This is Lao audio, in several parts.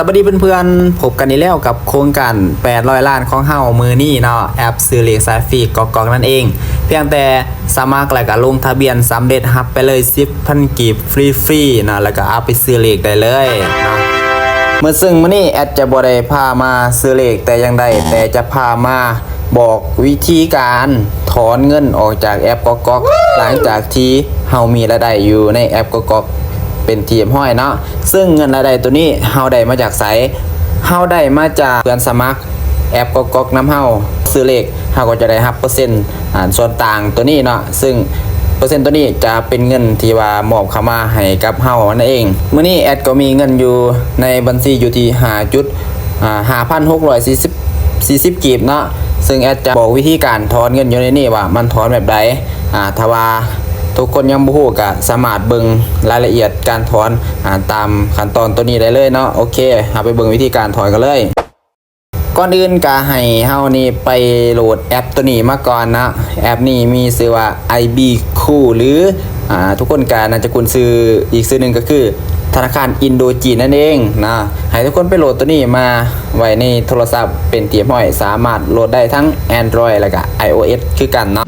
ສະບາຍດີເພື່ອນໆ ພົບກັນອີກແລ້ວກັບໂຄງການແປດຮ້ອຍລ້ານຂອງເຮົາມື້ນີ້ເນາະ, ແອັບຊື້ເລກສາຍຟຣີກອກໆນັ້ນເອງ. ພຽງແຕ່ສະໝັກແລ້ວກໍລົງທະບຽນສຳເລັດ ຮັບໄປເລີຍສິບພັນກີບຟຣີໆເນາະ, ແລ້ວກໍເອົາໄປຊື້ເລກໄດ້ເລີຍເນາະ. ເມື່ອ ຊຶ່ງມື້ນີ້ແອັດຈະບໍ່ໄດ້ພາມາຊື້ເລກແຕ່ຢ່າງໃດ, ແຕ່ຈະພາມາບອກວິທີການຖອນເງິນອອກຈາກແອັບກອກໆ ຫຼັງຈາກທີ່ເຮົາມີລາຍໄດ້ຢູ່ໃນແອັບກອກໆ ເປັນທີ່ຮຽບຮ້ອຍເນາະ. ຊຶ່ງເງິນລາຍໄດ້ໂຕນີ້ເຮົາໄດ້ມາຈາກໃສ? ເຮົາໄດ້ມາຈາກເພື່ອນສະໝັກແອັບກອກໆນຳເຮົາ ຊື້ເລກ ເຮົາກໍຈະໄດ້ຮັບເປີເຊັນ ອາ ສ່ວນຕ່າງໂຕນີ້ເນາະ, ຊຶ່ງເປີເຊັນໂຕນີ້ຈະເປັນເງິນທີ່ວ່າມອບເຂົ້າມາໃຫ້ກັບເຮົານັ້ນເອງ. ມື້ນີ້ແອັດກໍມີເງິນຢູ່ໃນບັນຊີຢູ່ທີ່ຫ້າຈຸດ ອາ ຫ້າພັນຫົກຮ້ອຍສີ່ສິບ ສີ່ສິບກີບເນາະ, ຊຶ່ງແອັດຈະບອກວິທີການຖອນເງິນຢູ່ໃນນີ້ວ່າມັນຖອນແບບໃດ. ອາ ຖ້າວ່າທຸກຄົນຍັງບໍ່ຮູ້ ກໍສາມາດເບິ່ງລາຍລະອຽດການຖອນ ອາ ຕາມຂັ້ນຕອນໂຕນີ້ໄດ້ເລີຍເນາະ. ໂອເຄ ເຮົາໄປເບິ່ງວິທີການຖອນກັນເລີຍ. ກ່ອນອື່ນກໍໃຫ້ເຮົານີ້ໄປໂຫຼດແອັບໂຕນີ້ມາກ່ອນເນາະ. ແອັບນີ້ມີຊື່ວ່າ ໄອບີຄູ ຫຼື ອາ ທຸກຄົນກໍໜ້າຈະຄຸ້ນຊື່ອີກຊື່ໜຶ່ງກໍຄືທະນາຄານອິນໂດຈີນນັ້ນເອງເນາະ. ໃຫ້ທຸກຄົນໄປໂຫຼດໂຕນີ້ມາໄວ້ໃນໂທລະສັບເປັນທີ່ຮຽບຮ້ອຍ, ສາມາດໂຫຼດໄດ້ທັງແອນດຣອຍ ແລ້ວກໍໄອໂອເອັສຄືກັນເນາະ.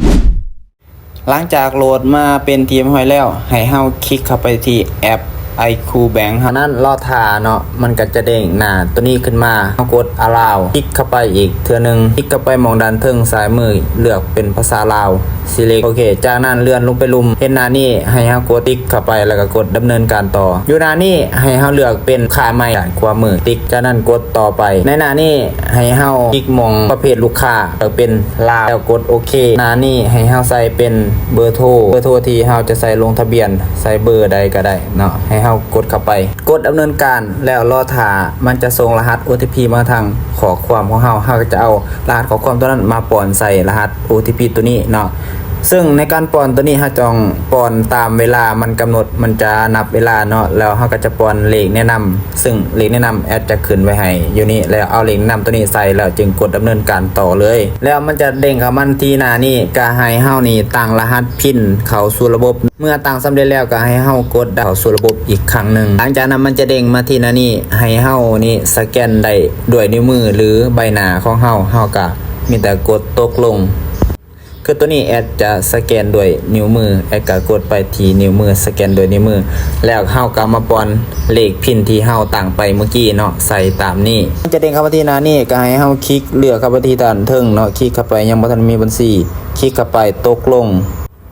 ຫຼັງຈາກໂຫຼດມາເປັນທີ່ຮຽບຮ້ອຍແລ້ວ, ໃຫ້ເຮົາຄລິກເຂົ້າໄປທີ່ແອັບໄອຄູແບັງເທົ່ານັ້ນ, ລໍຖ້າເນາະ, ມັນກໍຈະເດ້ງໜ້າໂຕນີ້ຂຶ້ນມາ. ເຮົາກົດອາລາວ, ຄລິກເຂົ້າໄປອີກເທື່ອໜຶ່ງ, ຄລິກເຂົ້າໄປໝ່ອງດ້ານເທິງຊ້າຍມື, ເລືອກເປັນພາສາລາວ, ຊີເລັກ ໂອເຄ. ຈາກນັ້ນເລື່ອນລົງໄປລຸ່ມ, ເຫັນໜ້ານີ້, ໃຫ້ເຮົາກົດຕິກເຂົ້າໄປ ແລ້ວກໍກົດດຳເນີນການຕໍ່. ຢູ່ໜ້ານີ້, ໃຫ້ເຮົາເລືອກເປັນລູກຄ້າໃໝ່ ດ້ານຂວາມື, ຕິກ, ຈາກນັ້ນກົດຕໍ່ໄປ. ໃນໜ້ານີ້, ໃຫ້ເຮົາຄລິກໝ່ອງປະເພດລູກຄ້າ ເລືອກເປັນລາວ ແລ້ວກົດໂອເຄ. ໜ້ານີ້ໃຫ້ເຮົາໃສ່ເປັນເບີໂທ, ເບີໂທທີ່ເຮົາຈະໃສ່ລົງທະບຽນ, ໃສ່ເບີໃດກໍໄດ້ເນາະ, ໃຫ້ເຮົາກົດເຂົ້າໄປ. ກົດດຳເນີນການແລ້ວລໍຖ້າ, ມັນຈະສົ່ງລະຫັດໂອທີພີມາທາງຂໍ້ຄວາມຂອງເຮົາ, ເຮົາກໍຈະເອົາລະຫັດຂໍ້ຄວາມຕົວນັ້ນມາປ້ອນໃສ່ລະຫັດໂອທີພີຕົວນີ້ເນາະ. ຊຶ່ງໃນການປ້ອນຕົວນີ້ ເຮົາຕ້ອງປ້ອນຕາມເວລາມັນກຳນົດ, ມັນຈະນັບເວລາເນາະ, ແລ້ວເຮົາກໍຈະປ້ອນເລກແນະນຳ. ຊຶ່ງເລກແນະນຳແອັດຈະຂຶ້ນໄວ້ໃຫ້ຢູ່ນີ້, ແລ້ວເອົາເລກແນະນຳຕົວນີ້ໃສ່ ແລ້ວຈຶ່ງກົດດຳເນີນການຕໍ່ເລີຍ. ແລ້ວມັນຈະເດ້ງເຂົ້າມາທີ່ໜ້ານີ້, ກໍໃຫ້ເຮົານີ້ຕັ້ງລະຫັດພິນເຂົ້າສູ່ລະບົບ. ເມື່ອຕັ້ງສຳເລັດແລ້ວ, ກໍໃຫ້ເຮົາກົດເຂົ້າສູ່ລະບົບອີກຄັ້ງໜຶ່ງ. ຫຼັງຈາກນັ້ນມັນຈະເດ້ງມາທີ່ໜ້ານີ້, ໃຫ້ເຮົານີ້ສະແກນໄດ້ດ້ວຍນິ້ວມື ຫຼື ໃບໜ້າຂອງເຮົາ, ເຮົາກໍມີແຕ່ກົດຕົກລົງ. ຄືຕົວນີ້ແອັດຈະສະແກນດ້ວຍນິ້ວມື, ແອັດກໍກົດໄປທີ່ນິ້ວມື, ສະແກນດ້ວຍນິ້ວມື, ແລ້ວເຮົາກໍມາປ້ອນເລກພິນທີ່ເຮົາຕັ້ງໄປເມື່ອກີ້ເນາະ, ໃສ່ຕາມນີ້. ມັນຈະເດ້ງເຂົ້າມາທີ່ໜ້ານີ້, ກໍໃຫ້ເຮົາຄລິກເລືອກເຂົ້າໄປທີ່ດ້ານເທິງເນາະ, ຄລິກເຂົ້າໄປຍັງບໍ່ທັນມີບັນຊີ, ຄລິກເຂົ້າໄປຕົກລົງ.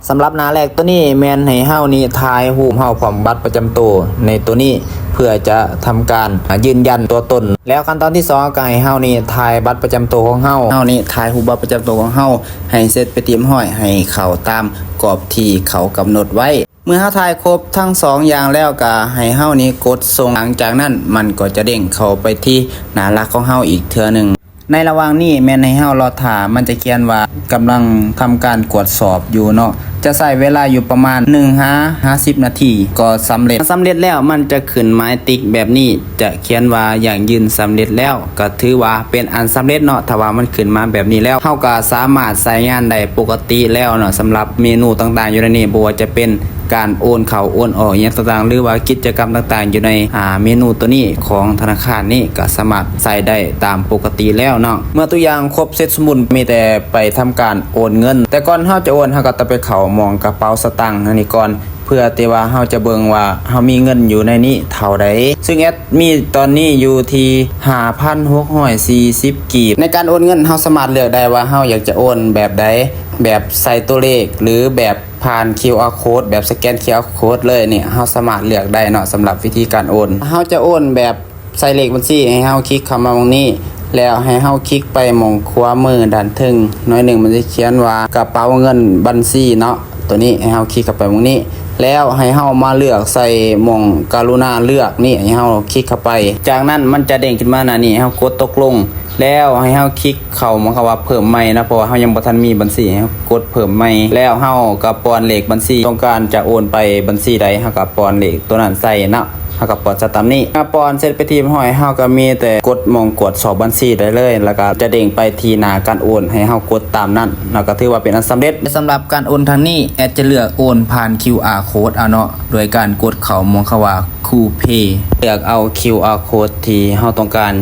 ສຳລັບໜ້າແລກຕົວນີ້ແມ່ນໃຫ້ເຮົານີ້ຖ່າຍຮູບເຮົາພ້ອມບັດປະຈຳໂຕໃນຕົວນີ້ ເພື່ອຈະທຳການຢືນຢັນຕົວຕົນ. ແລ້ວຂັ້ນຕອນທີສອງກໍໃຫ້ເຮົານີ້ຖ່າຍບັດປະຈຳໂຕຂອງເຮົາ, ເຮົານີ້ຖ່າຍຮູບບັດປະຈຳໂຕຂອງເຮົາໃຫ້ເສັດໄປທີ່ຮຽບຮ້ອຍ, ໃຫ້ເຂົ້າຕາມກອບທີ່ເຂົາກຳນົດໄວ້. ເມື່ອເຮົາຖ່າຍຄົບທັງສອງຢ່າງແລ້ວກໍໃຫ້ເຮົານີ້ກົດສົ່ງ. ຫຼັງຈາກນັ້ນມັນກໍຈະເດ້ງເຂົ້າໄປທີ່ໜ້າຫຼັກຂອງເຮົາອີກເທື່ອໜຶ່ງ. ໃນລະຫວ່າງນີ້ແມ່ນໃຫ້ເຮົາລໍຖ້າ, ມັນຈະຂຽນວ່າກຳລັງທຳການກວດສອບຢູ່ເນາະ, ຈະໃຊ້ເວລາຢູ່ປະມານໜຶ່ງຫາຫ້າສິບນາທີກໍສຳເລັດ. ສຳເລັດແລ້ວມັນຈະຂຶ້ນໝາຍຕິກແບບນີ້, ຈະຂຽນວ່າຢັ້ງຢືນສຳເລັດແລ້ວ, ກໍຖືວ່າເປັນອັນສຳເລັດເນາະ. ຖ້າວ່າມັນຂຶ້ນມາແບບນີ້ແລ້ວ, ເຮົາກໍສາມາດໃຊ້ງານໄດ້ປົກກະຕິແລ້ວເນາະ. ສຳລັບເມນູຕ່າງໆຢູ່ໃນນີ້, ບໍ່ວ່າຈະເປັນ ການໂອນເຂົ້າໂອນອອກຫຍັງຕ່າງໆ ຫຼືວ່າກິດຈະກຳຕ່າງໆ ຢູ່ໃນ ອາ ເມນູຕົວນີ້ຂອງທະນາຄານນີ້ ກໍສາມາດໃຊ້ໄດ້ຕາມປົກກະຕິແລ້ວເນາະ. ເມື່ອທຸກຢ່າງຄົບເສັດສົມບູນ ມີແຕ່ໄປທຳການໂອນເງິນ. ແຕ່ກ່ອນເຮົາຈະໂອນ, ເຮົາກໍຕ້ອງໄປເຂົ້າໝ່ອງກະເປົາສະຕັງອັນນີ້ກ່ອນ ເພື່ອທີ່ວ່າເຮົາຈະເບິ່ງວ່າເຮົາມີເງິນຢູ່ໃນນີ້ເທົ່າໃດ. ຊຶ່ງແອັດມີຕອນນີ້ຢູ່ທີ່ຫ້າພັນຫົກຮ້ອຍສີ່ສິບກີບ. ໃນການໂອນເງິນ ເຮົາສາມາດເລືອກໄດ້ວ່າເຮົາຢາກຈະໂອນແບບໃດ, ແບບໃສ່ຕົວເລກ ຫຼື ແບບ ຜ່ານຄິວອາໂຄດ ແບບສະແກນຄິວອາໂຄດເລີຍນີ້ ເຮົາສາມາດເລືອກໄດ້ເນາະ. ສຳລັບວິທີການໂອນ ເຮົາຈະໂອນແບບໃສ່ເລກບັນຊີ ໃຫ້ເຮົາຄລິກເຂົ້າມາໝ່ອງນີ້ ແລ້ວໃຫ້ເຮົາຄລິກໄປໝ່ອງຂວາມືດ້ານເທິງໜ້ອຍໜຶ່ງ ມັນຈະຂຽນວ່າກະເປົາເງິນບັນຊີເນາະ. ໂຕນີ້ໃຫ້ເຮົາຄລິກເຂົ້າໄປໝ່ອງນີ້ ແລ້ວໃຫ້ເຮົາມາເລືອກໃສ່ໝ່ອງກະລຸນາເລືອກນີ້ ໃຫ້ເຮົາຄລິກເຂົ້າໄປ. ຈາກນັ້ນມັນຈະເດ້ງຂຶ້ນມາໜ້ານີ້ ໃຫ້ເຮົາກົດຕົກລົງ ແລ້ວໃຫ້ເຮົາຄລິກເຂົ້າໝ່ອງຄຳວ່າເພີ່ມໃໝ່ເນາະ ເພາະວ່າເຮົາຍັງບໍ່ທັນມີບັນຊີ ໃຫ້ເຮົາ ກົດເພີ່ມໃໝ່ ແລ້ວເຮົາກໍປ້ອນເລກບັນຊີຕ້ອງການຈະໂອນໄປບັນຊີໃດ ເຮົາກໍປ້ອນເລກຕົວນັ້ນໃສ່ເນາະ. ເຮົາກໍປ້ອນໃສ່ຕາມນີ້. ເມື່ອປ້ອນເສັດເປັນທີ່ຮຽບຮ້ອຍ, ເຮົາກໍມີແຕ່ກົດໝ່ອງກວດສອບບັນຊີໄດ້ເລີຍ, ແລ້ວກໍຈະເດ້ງໄປທີ່ໜ້າການໂອນ ໃຫ້ເຮົາກົດຕາມນັ້ນເນາະ, ກໍຖືວ່າເປັນອັນສຳເລັດ. ສຳລັບການໂອນທາງນີ້ ແອັດຈະເລືອກໂອນຜ່ານຄິວອາໂຄດເອົາເນາະ, ໂດຍການກົດເຂົ້າໝ່ອງຄຳວ່າ Cool Pay ເລືອກເອົາຄິວອາໂຄດທີ່ເຮົາຕ້ອງການ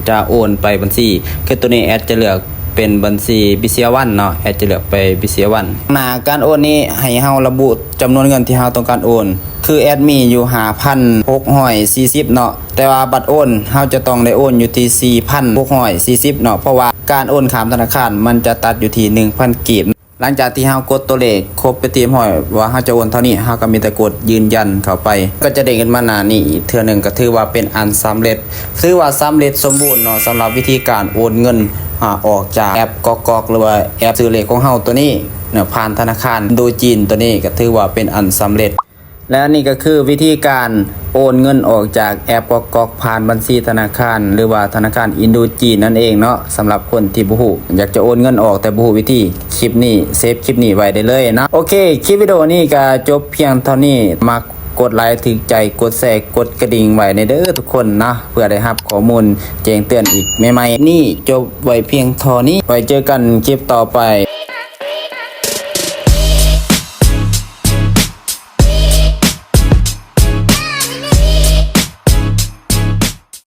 ຈະໂອນໄປບັນຊີ. ຄືໂຕນີ້ແອັດຈະເລືອກເປັນບັນຊີ BCA One ເນາະ, ແອັດຈະເລືອກໄປ BCA One. ໜ້າການໂອນນີ້ໃຫ້ເຮົາລະບຸຈຳນວນເງິນທີ່ເຮົາຕ້ອງການໂອນ. ຄືແອັດມີຢູ່ຫ້າພັນຫົກຮ້ອຍສີ່ສິບເນາະ, ແຕ່ວ່າບັດໂອນເຮົາຈະຕ້ອງໄດ້ໂອນຢູ່ທີ່ສີ່ພັນຫົກຮ້ອຍສີ່ສິບເນາະ, ເພາະວ່າການໂອນຂ້າມທະນາຄານມັນຈະຕັດຢູ່ທີ່ໜຶ່ງພັນກີບ. ຫຼັງຈາກທີ່ເຮົາກົດຕົວເລກຄົບເປັນທີ່ຮຽບຮ້ອຍວ່າເຮົາຈະໂອນເທົ່ານີ້, ເຮົາກໍມີແຕ່ກົດຢືນຢັນເຂົ້າໄປ, ກໍຈະເດ້ງຂຶ້ນມາໜ້ານີ້ອີກເທື່ອໜຶ່ງ, ກໍຖືວ່າເປັນອັນສຳເລັດ. ຖືວ່າສຳເລັດສົມບູນເນາະ, ສຳລັບວິທີການໂອນເງິນ ອາ ອອກຈາກແອັບກອກກອກ ຫຼືວ່າແອັບຊື້ເລກຂອງເຮົາຕົວນີ້ເນາະ, ຜ່ານທະນາຄານອິນໂດຈີນຕົວນີ້ ກໍຖືວ່າເປັນອັນສຳເລັດ. ແລະ ອັນນີ້ກໍຄືວິທີການໂອນເງິນອອກຈາກແອັບກອກກອກ ຜ່ານບັນຊີທະນາຄານ ຫຼືວ່າທະນາຄານອິນໂດຈີນນັ້ນເອງເນາະ. ສຳລັບຄົນທີ່ບໍ່ຮູ້ ຢາກຈະໂອນເງິນອອກແຕ່ບໍ່ຮູ້ວິທີ, ຄລິບນີ້ ເຊບຄລິບນີ້ໄວ້ໄດ້ເລີຍເນາະ. ໂອເຄ, ຄລິບວິດີໂອນີ້ກໍຈົບພຽງເທົ່ານີ້. ມັກກົດໄລ, ຖືກໃຈ, ກົດແຊ, ກົດກະດິ່ງໄວ້ແດ່ເດີທຸກຄົນເນາະ, ເພື່ອໄດ້ຮັບຂໍ້ມູນແຈ້ງເຕືອນອີກໃໝ່ໆ. ນີ້ຈົບໄວ້ພຽງເທົ່ານີ້, ໄວ້ເຈີກັນຄລິບຕໍ່ໄປ.